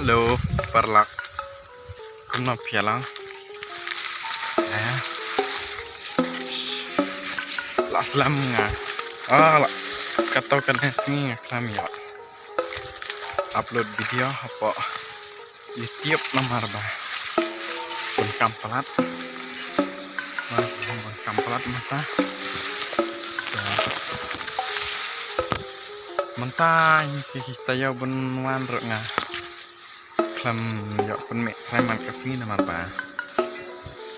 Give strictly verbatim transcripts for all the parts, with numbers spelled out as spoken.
Hello, paralok. Kumno phi ïa long? Eh. La slem nga. Ah, la. Kato kane sngi nga khlem ïoh upload video hapoh YouTube namar ba bun kam palat. Bun kam palat mynta. Mynta ki taïew bun wan ruh nga khlem ïoh pynmih trai man ka sngi namar ba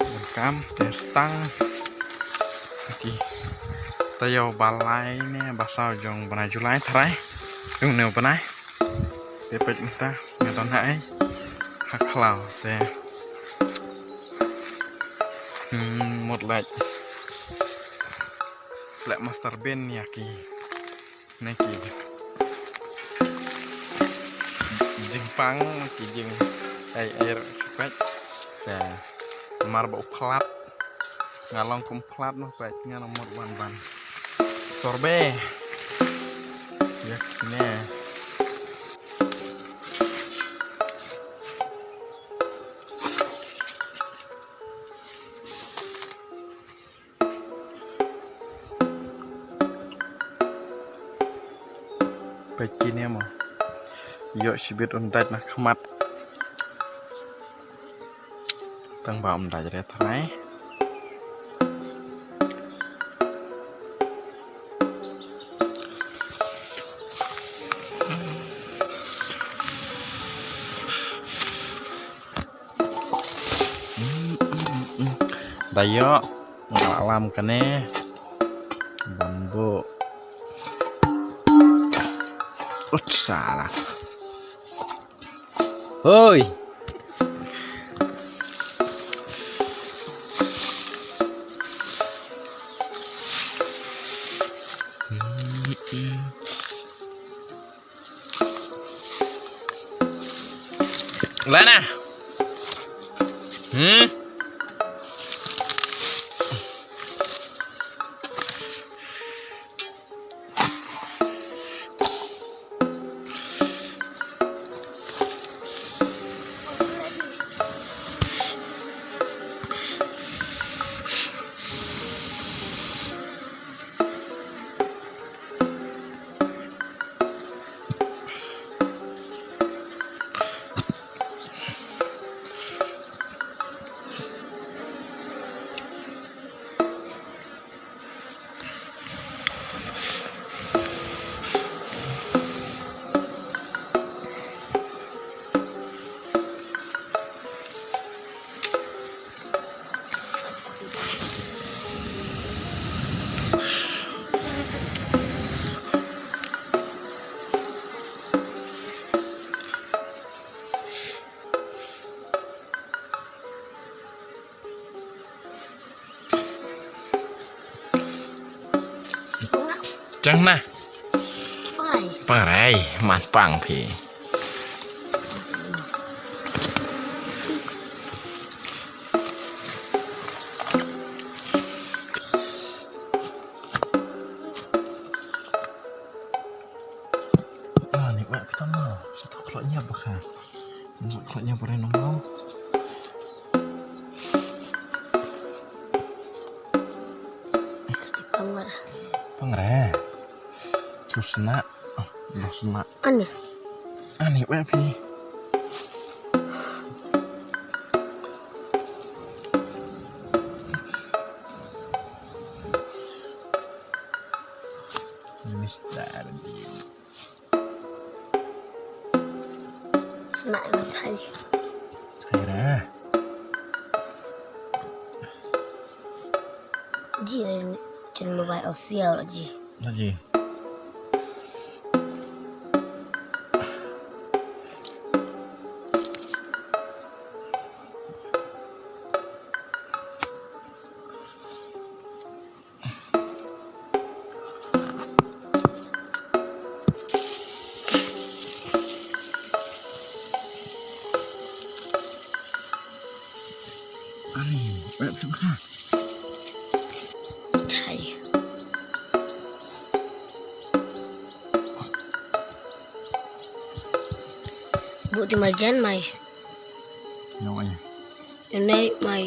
bun kam te stang. Ki taïew ba lai ne ba saw jong bnai July trai. Jong ne bnai. Te peit mynta nga don ha ei ha khlaw te. Hmm, mut lait. Lek master ben ïa ki. Ne ki jingpang ki jing ei ei ruh sipet. Te mar ba u plat. Nga long kum plat noh peit nga long mut wan ban sorbe. Ïa kine. Peit kine mo. Ïoh shibit un dait na khmat. Tang ba um dait re trai. Da ïoh nga lam kane. Bambu. Ut sala. Hoi. Lana. Hmm. Chang na. Pang rai. Pang rai, man pang phi. Ah, ni wek phi tam mo. Sa thok khlok ñiap ba kha. Sa thok khlok ñiap ba re nong mo. Pang re. Pang re. Chu sna. Ba sna. Ani. Ani wek phi. Mister Bean. Sna em thai. Thai ra. Ji re chen mobile o sial ji. Ji. Ani, wek phi kha. Thai. Uti majan mai. Yang ai. Yang naik mai.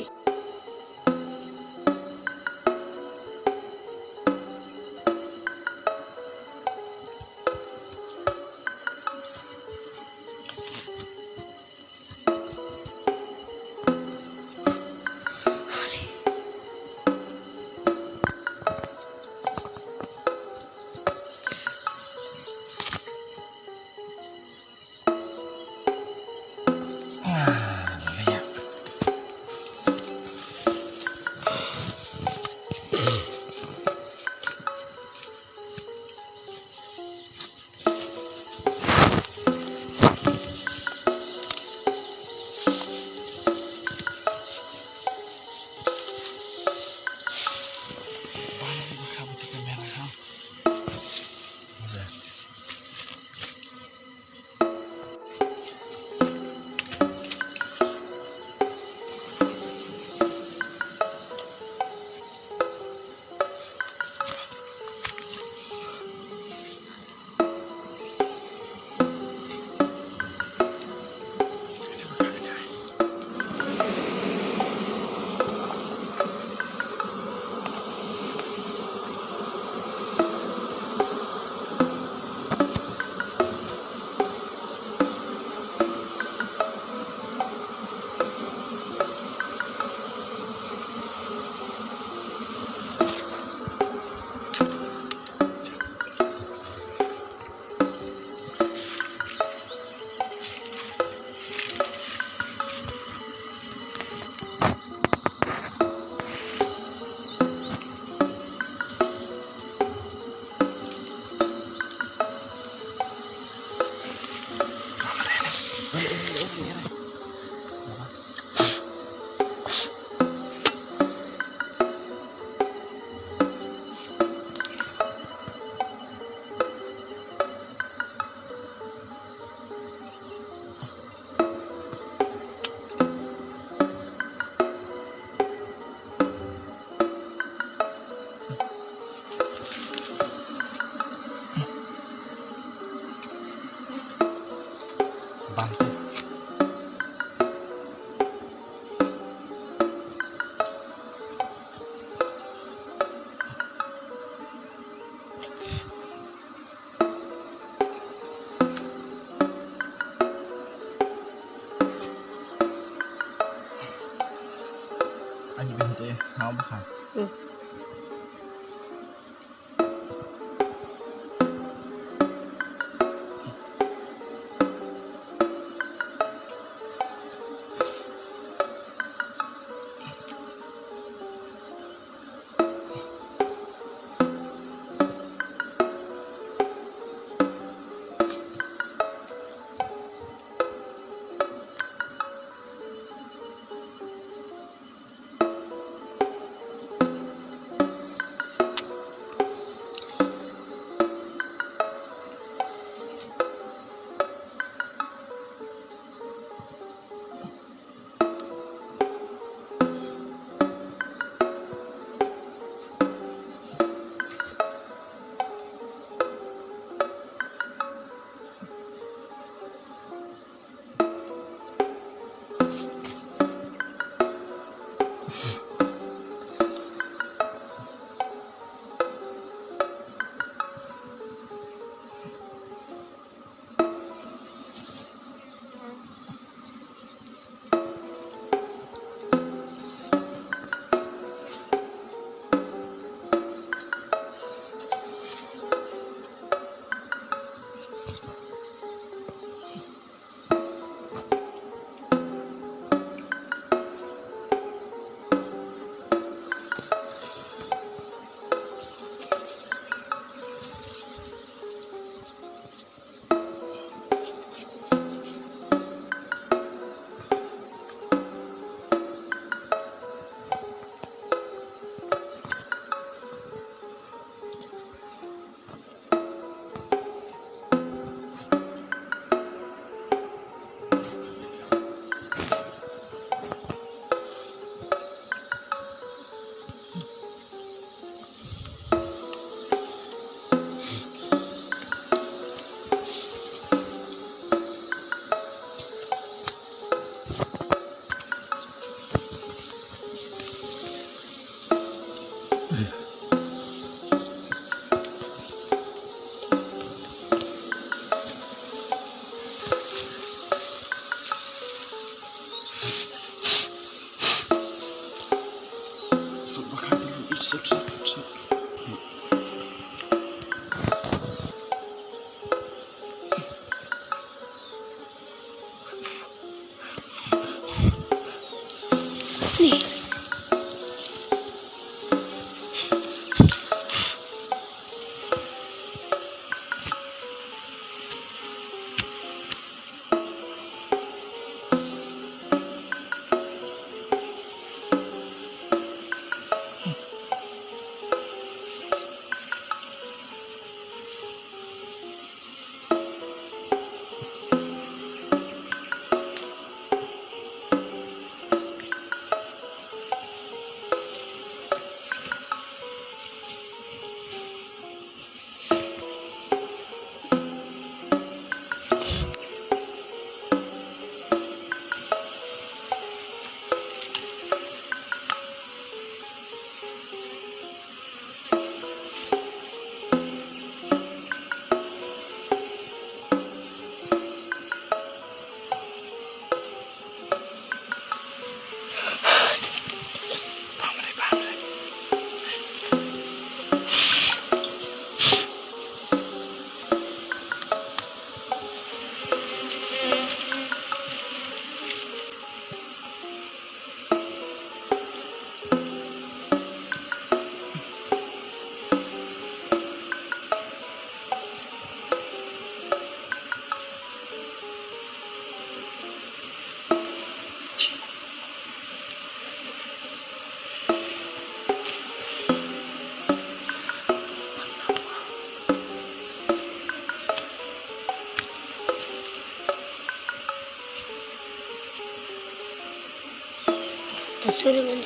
Dah suruh kan?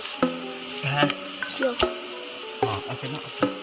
Ha? Suruh. Ha, apa nak?